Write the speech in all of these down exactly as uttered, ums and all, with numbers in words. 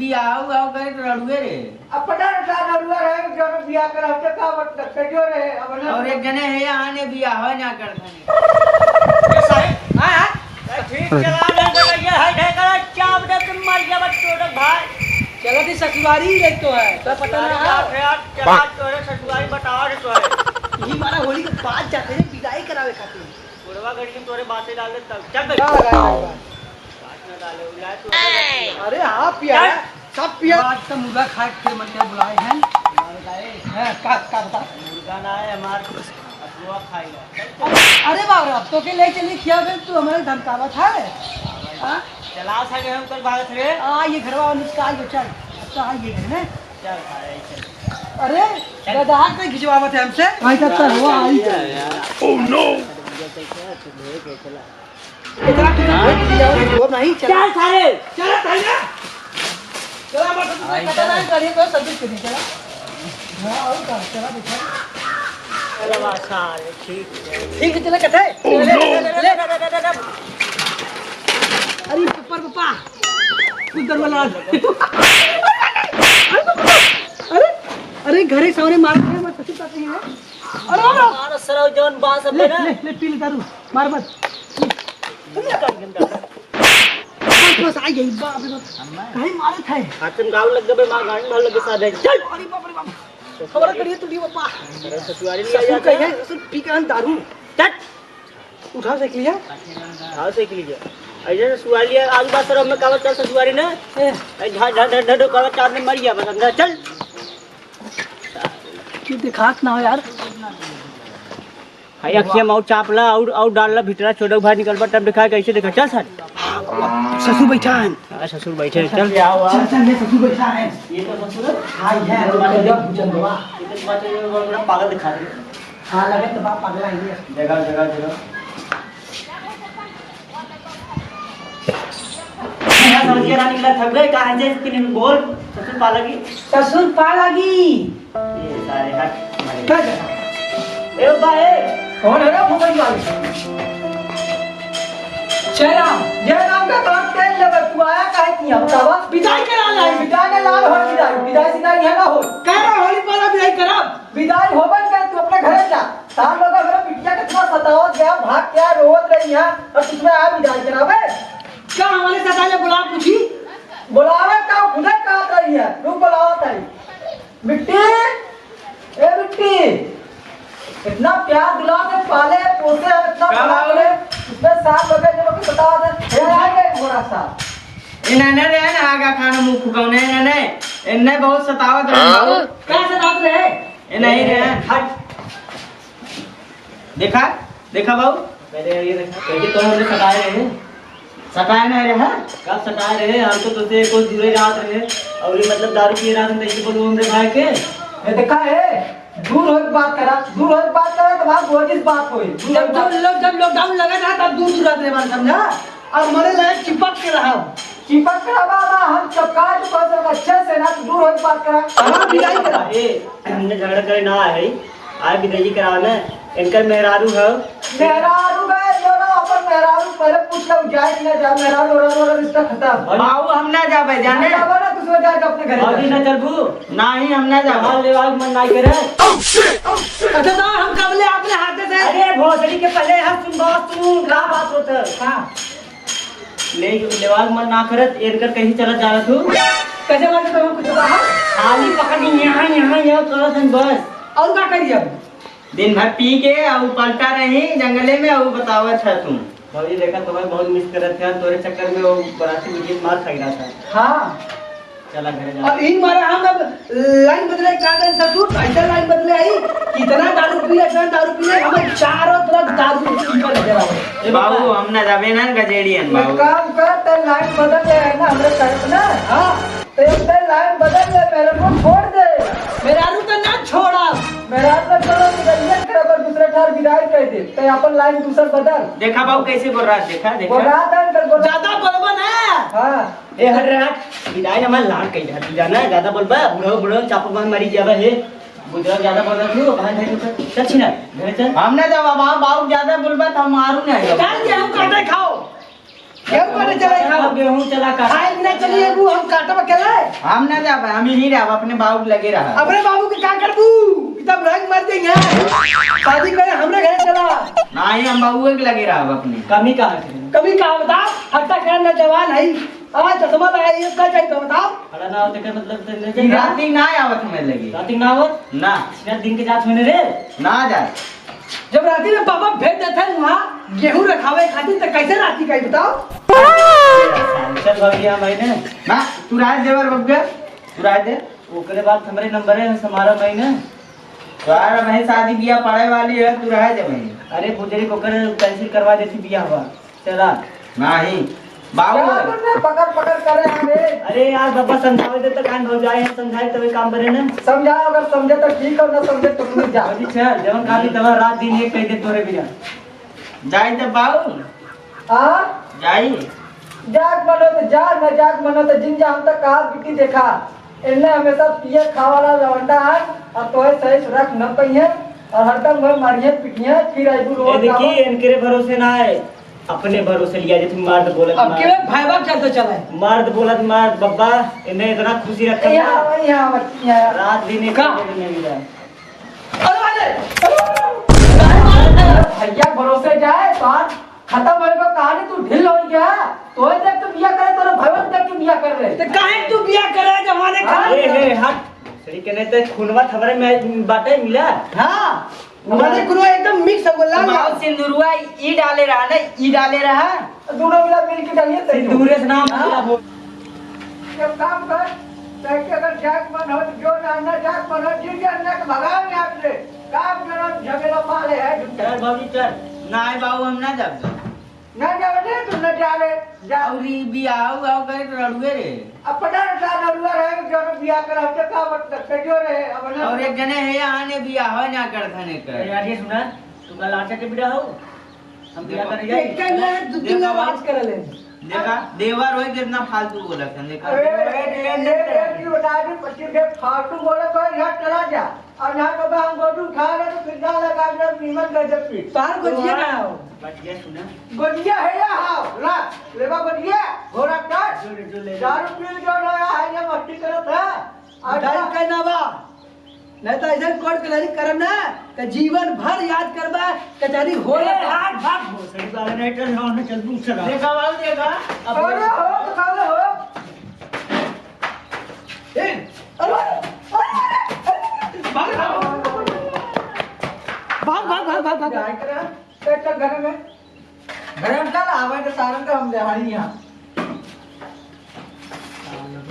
बियाह हुआ करे तो रड़ुए रहे। अपना रटा रड़ुआ रहे, जब बियाह कर हमसे का मतलब, कहियो रहे, अब ना। और एक जने है यहाँ ने बियाह हो ना कर। ए साहब, हाँ, हाँ। ए, ठीक चला ले, तो ये है, है, है, चाप दे तुम मर गया बस टोटल भाई। चला दी ससुरारी ले तो है, तो पता ना है। यार, चला तोरे ससुरारी बतावा दे तो है। ये हमारा होली के बाद जाते हैं विदाई करावे खातिर। बुढ़वा गड़ी में तोरे बातें डाल दे तब। चल बे। का लगाए भाई बात? बात ना डाले, उलाए तू। अरे हाँ पिया, चल। सब पिया। आज तो मुर्गा खाए के मन में बुलाए हैं। हाँ, का, का बता? मुर्गा ना है हमार, अथुआ खाएगा। अरे बाप रे, अब तो के ले चली खिया, फिर तू हमारे धमकावत है। हाँ? चला सके हम कल भागत रे। आ, ये घरवा निकाल दो, चल। अब तो आ, ये घर में। चल, भाई, चल। अरे, चल। गधा के खिंचवावत है हमसे। भाई, तब तक हुआ, आई चल। Oh no! इतना कितना हाँ? भेज दिया, वो नहीं चला। चल, सारे। चला, सारे। चला, मत, तुझे आई पता चल। नहीं, गाड़ी को सब कुछ करी, चला। हाँ, और का, चला, देखा। चला, सारे, ठीक है। ठीक है, चला, कथे। Oh no! ले, ले, ले। अरे, पप्पा, पप्पा। कुछ दरवाजा। अरे, अरे, घरे सामने मार रहे हैं, मैं ससुर का नहीं है। अरे, अरे। मार सरौ जौन बांस ले, अपने ना। ले, ले, पी ले दारू, मार मत। बस, बस, आ गई, बाप रे बाप। कहीं मारत है। हाथ में गाँव लग गए, मार गाड़ी में लग गए सारे। चल। अरे, बाप रे बाप। हमारा करिए तू, बापा। अरे, ससुरारी नहीं ससुर आ का जाता। है, ससुर पी के आन दारू। चल। उठाओ साइकिलिया। उठाओ साइकिलिया। ऐसे ससुरारी है, आज बात सर, हमें कागज चार ससुरारी ना। ए। ए, झा, झा, झा, झा, कागज चार ने मर गया, बस अंदर चल। ये दिखात ना हो यार। हाय, अखिया में और चाप ला, और, और डाल ला, भीतरा छोड़ो, बाहर निकल बा, तब दिखा, कैसे देखा, चल सर। ससुर बैठा है। हाँ, ससुर बैठे हैं, चल। चल, चल, चल, ये ससुर बैठा है। ये तो ससुर है? हाँ, ये है, तो बात है। भूचंदवा। ये तो बात है, ये बड़ा पागल दिखा रहे हैं। हाँ, लगे तो बाप पगला ही है। जगह, जगह, जगह। यहाँ समझ के रानी लग थक गए, कहाँ से इसके लिए बोल, ससुर पालगी। ससुर पालगी। ये सारे हट, मरे। क्या कर? ए बाबा, ए। कौन है रे मोबाइल वाले? जय राम। जय राम का बात कर ले, तू आया काहे किया, बतावा? विदाई करा लाई। विदाई ना लाल हो, विदाई, विदाई सिदाई यहाँ ना हो। कह रहा होली पाला विदाई करब। विदाई होबे न करे, तू अपने घरे जा। तार लोग मेरे बिटिया के इतना सतावत गया, भाग गया, रोवत रही यहाँ, और तुझमें आ विदाई करावे। का हमारे सताले बुला पूछी? बुलावे का, खुदे कहत रही है, तू बुलावत है। बिट्टी, ए बिट्टी, इतना प्यार दुलार से पाले पोसे, इतना का बड़ा बाबू? करे, उसमें साथ लगे जब कि बतावत है, ये आ गए घोड़ा साथ। इन्हें नहीं रहे ना, आगा खाना मुंह फुकाउने, इन्हें नहीं, इन्हें बहुत सतावत रहे बाबू। का सतावत रहे? ए, नहीं रे, हट। देखा, देखा बाबू। पहले ये देखा, पहले तो हमने सताए रहे। सताए नहीं रहे? कब सताए रहे? हम तो तुझसे कुछ दूर ही रहत रहे। और ये मतलब दारू पिए रहत रहे, तो इसे बोलो हमरे भाई के। ये देखा है, दूर होके बात करा, दूर होके बात करा, तो बात बोझिस बात कोई। जब, जब लो-, जब lockdown लगा था, तब दूर दूर रहत रहे, बात समझा? अब मरे लायक चिपक के रहा। चिपक के रहा, बाबा, हम चपका के पास अच्छे से ना, तो दूर होके बात करा। हाँ, विदाई करा। ए, हमने झगड़ा करे ना आए, आए विदाई करावे। इनकर मेहरारू है। मेहरारू गए, जो ना अपन मेहरारू पहले पूछ लो, जाए कि ना जाए, मेहरारू, मेहरारू वाला रिश्ता खत्म। बाबू, हम ना जाबे, जाने? ना जाबे ना, दूसरे जाके अपने घरे अभी जाए। ना चलबू? नहीं, हम ना जाबे। हाँ, ले, आज मन ना करे। अच्छा, तो हम कब ले अपने हाथे से? अरे, भोसड़ी के पहले हाथ सुन, बात सुन, का बात होता है? हाँ। ले, लेवाल मन ना करत, एनकर कहीं चला जा रहा तू? कैसे बात करूँ कुछ कहा? खाली पकड़ के यहाँ, यहाँ, यहाँ करत हन बस। और का करी अब? दिन भर पी के और पलटा रही जंगले में और बतावत है तू। भौजी देखा तुम्हें बहुत मिस करत है, तोरे चक्कर में वो बराती बुढ़िया मार खाई रहा था। हाँ। चला घरे जा। अब ई मारा हम अब लाइन बदले का दिन ससुर, ऐसा लाइन बदले आई, कितना दारू पी ले, इतना दारू पी ले, हमें चारों तरफ दारू पी कर नजर आवे। ए बाबू, बाबा। हम ना जाबे ना गजेड़ियन एक बाबू। काम कर, ते लाइन बदल ले है ना, हमरे तरफ ना। हाँ। ते अपने लाइन बदल ले, मेरे को छोड़ दे। मेहरारू तो ना छोड़ा। मेहरारू तो छोड़ा, तो गंजन कर, अगर दूसरे ठार विदाई कर दे, ते अपन लाइन दूसर बदल। देखा बाबू कैसे बोल रहा है, देखा, देखा। बोल रहा था, अंकल, बोल रहा। ज्यादा बोलबा ना। हाँ। ए, हट रे, हट। विदाई ना, मैं लान कही रहा, तू जाना है, ज्यादा बोलबा, बुढ़ो, बुढ़ो, चापो मार मारी जाबा, हे। बुढ़ो, ज्यादा बोल रहा तू, बाहर जाके चल, चल, छिना, घर चल। हम ना जाब, बाबू, बाबू ज्यादा बोलबा, तो हम मारू ना। चल, गेहूं काटे खाओ। गेहूं काटे चले खाओ। गेहूं चला काट। खाए ना चलिए, वो हम काटब अकेले। हम ना जाब, हम यहीं रहब, अपने बाबू के लगे रहब। अपने बाबू के का करबू? ई तब रंग मर जाई है। शादी करे हमरे घरे चला। नाही, हम बाबू के लगे रहब अपने। कमी कहाँ है? कमी का बता? हत्ता करे ना जवान है। आ चश्मा लगाई, ये का चाहिए तो बताओ। अरे ना, तो क्या मतलब, तो ले ई जा। राती ना आवत हमें लगे। राती ना आवत? ना। इतना दिन के जात होने रे। ना जात। जब राती में पापा भेज देते हैं वहाँ गेहूं रखावे खातिर, तो कैसे राती का ही बताओ? चल भौजी, हम आइने। ना, तू रहे देवर बबुआ, तू रहे दे। ओकरे बाद हमरे नंबर है, हमारा महीने। तोहार भाई शादी बियाह पड़े वाली है, तू रहे दे भाई। अरे बुजरी, ओकर cancel करवा देती बियाह हुआ। चला। नाही। बाबू। क्या तुमने पकड़ पकड़ करे हैं बे? अरे यार, बाबा समझावे दे तो कान भौजाई है, समझाए तबे काम बने ना। समझाओ, अगर समझे तो ठीक हो, ना समझे तो तुम जा। अभी चल, जवन काफी तवा रात दिन एक कह दे तोरे बिना। जाई तो बाबू। हाँ? जाई। जाग मनो तो जा, ना जाग मनो तो जिन जा, हम तो कहा बिटी देखा। इनने हमेशा पिए खावाला लवंडा है, और तोहे सही सुराख न पइहे, और हरदम वह मारिए पिटिए, फिर आइबू ए रोड देखी, आवा। इनके भरोसे ना है। अपने भरोसे लिया जे तुम मर्द बोलत अब मर्द। के भाई बाप चलते चला है। मर्द बोलत मर्द, बब्बा, इन्हें इतना खुशी रखत यहाँ, ना। यहाँ, यहाँ। रात दिन एक का? करके नहीं मिला। अरे, अरे, अरे, भैया भरोसे जाए, बात खत्म होए को कहानी, तू ढील हो गया। तोहे देख के बिया करे, तोरे भाई देख के बिया कर रहे। तो काहे तू बिया करे जब हमारे हाँ। घर ए, ए, हट। सही के नहीं तो खूनवा थमरे में बाटे मिला। हाँ। हमारे कुनो एकदम mix हो गया, लाल बाबू लाल। सिंदुरवा ई डाले रहा ना, ई डाले रहा। दोनों मिला मिल के डालिए, सही सिंदूरे से नाम हाँ। खराब हो। एक काम कर, तैके अगर जाए के मन हो तो जो ना, ना जाए के मन हो, जिन जाए ना के भगाओ यहाँ से। काम जरा झमेला पाले है, झूठा। चल बाबू चल। ना आए बाबू, हम ना जाब। ना जावे दे, तू ना जावे, जा। और ई बियाह उआह करे तो रड़ुए रे। अपना रटा रड़ुआ रहे, जब बियाह कर हमसे का मतलब, कहियो रहे, अब ना। और एक जने है यहाँ ने बियाह हो ना कर धने कर। अरे यार, ये सुना, तू कल आटा के बिड़ा हो, हम बियाह देखो। करे जाए। एक का ना, दू तीन देखो। आवाज कर ले। देखा, देवर होई कितना फालतू बोलत है, देखा। अरे, ये, ये, ये की बता दे, पच्चीस के फालतू बोले तो यहाँ चला जा। और यहाँ पे हम गोदू उठा रहे तो फिर जा लगा दे, नीमन कर दे पीठ। तार गोजिया ना हो। बतिया सुना। गोजिया है या हाव? ला, लेबा गोजिया, घोड़ा काट। जो ले, जो ले। दारू पी के जो रहा है, ये मस्ती करत है। और दारू का ना बा। नहीं तो ऐसे कोर्ट कचहरी करब ना, तो जीवन भर याद करबा, कचहरी हो ए, ना। हाथ भाग, भोसड़ी वाले नहीं कर रहा हूँ, चल, दूर चला। देखा बाबू, देखा। अब अरे हो, तो खा ले हो। ए, अरे, अरे, अरे, अरे, भाग, भाग, भाग, भाग। जाए करा, चल, चल, घर में। घर में चल, आवे तो सारन का हम देहाई यहाँ।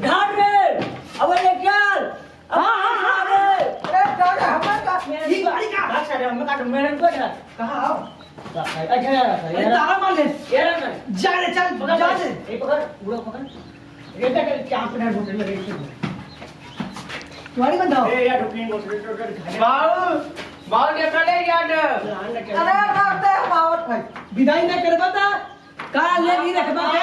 ढाल रे, अब ये चल। हाँ, हाँ, हाँ, हाँ। अरे, जा रे, हमें का, ये गाड़ी का। अच्छा रे, हमें का, मेरे को जा। कहाँ आओ? अच्छा, अच्छा, अरे, ताला मार ले। ये रहा ना। जा रे, चल, पकड़, जा रे। ये पकड़, पूरा पकड़। ये देख, क्या अपने बोतल में रेखी हो। तुम्हारी बंद हो। ए, यार, रुकिए, बोतल, बोतल, बोतल। बाऊ, बाऊ, देखा नहीं यार। अरे, मारते हैं, बावत भाई। विदाई ना करबा ता, का ले भी रखबा के?